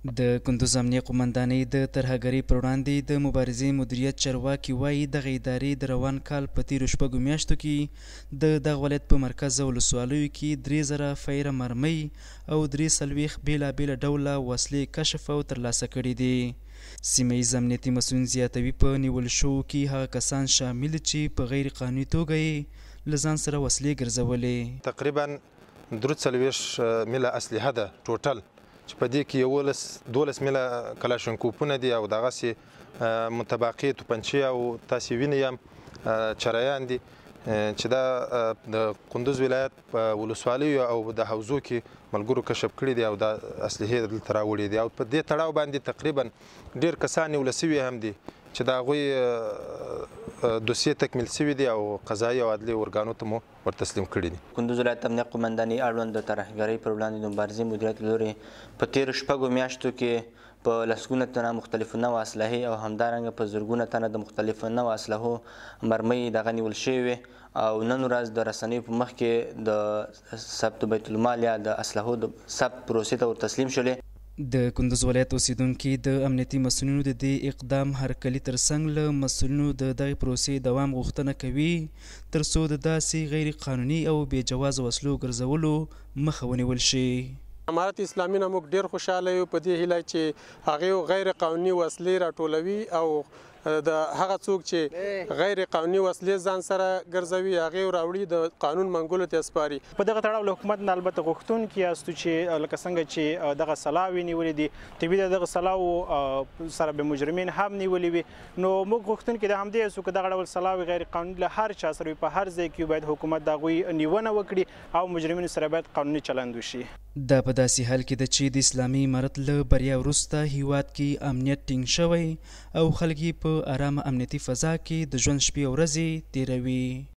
د کندوز امنیه قومندانۍ د ترهګرۍ پر وړاندې د مبارزې مدیریت چارواکي وايي، دغې ادارې د روان کال په تېرو شپږو میاشتو کې د دغه ولایت په مرکز او ولسوالیو کې 3000 فیره مرمۍ او 43 بېلابېل ډوله وسلې کشف او ترلاسه کړې دي. سیمه ییز امنیتي مسؤلین زیاتوي، په نیول شوو کې هغه کسان شامل دي چې په غیر قانوني توګه یې له ځان سره وسلې ګرځولې. تقریباً 43 میله اسلحه ده ټوټل، چې په دې کې 11 12 میله کلاشینکوفونه دي او دغسې متباقي توپنچې او تاسې وینئ هم چریان دي، چې دا د کندوز ولایت په ولسوالیو او د حوزو کې ملګرو کشف کړي دي او دا اسلحې دلته راوړي دي. او په دې تړاو باندې تقریبا ډېر کسان نیول شوي هم دي چې د هغوی دوسیې تکمیل شوي دي او قضایي او عدلي ارګانو ته مو ور تسلیم کړي دي. کندوز ولایت امنیه قومندانۍ اړوند د ترهګرۍ پر وړاندې د مبارزې مدیریت له لورې په تېرو شپږو میاشتو کې په لسګونه تنه مختلفو نوع اسلحې او همدارنګه په زرګونه تنه د مختلفو نوع اسلحو مرمۍ دغه نیول شوې وې او نن ورځ د رسنیو په مخ کې د ثبت بیت المال یا د اسلحو د ثبت پروسې ته ور تسلیم شولې. د کندوز ولایت اوسېدونکي د امنیتي مسؤلینو د دې اقدام هرکلي ترڅنګ له مسؤلینو د دغې پروسې دوام غوښتنه کوي تر څو د داسې غیر قانوني او بې جوازه وسلو ګرځولو مخه ونیول شي. امارت اسلامي نه موږ ډېر خوشحاله یو، په دې هیله چې هغې غیر قانوني وسلې راټولوي او د هغه څوک چې غیر قانوني وسلې ځان سره ګرځوي هغې راوړي د قانون منګولو ته سپاري. په دغه تړاو له حکومت نه البته غوښتونکي یاستو چې لکه څنګه چې دغه سلاوې نیولې دي، طبیعي ده دغه سلاوو سره به مجرمین هم نیولي وي، نو موږ غوښتونکي د همدې یاستو که دغه ډول سلاوې غیر قانوني له هر چا سره وي په هر ځای کې باید حکومت د هغوی نیونه وکړي او مجرمینو سره باید قانوني چلند وشي. دا په داسې حال کې ده چې د اسلامي امارت له بریا وروسته هیواد کې امنیت ټینګ شوی او خلک یې په ارامه امنیتي فضا کې د ژوند شپې او ورځې تېروي.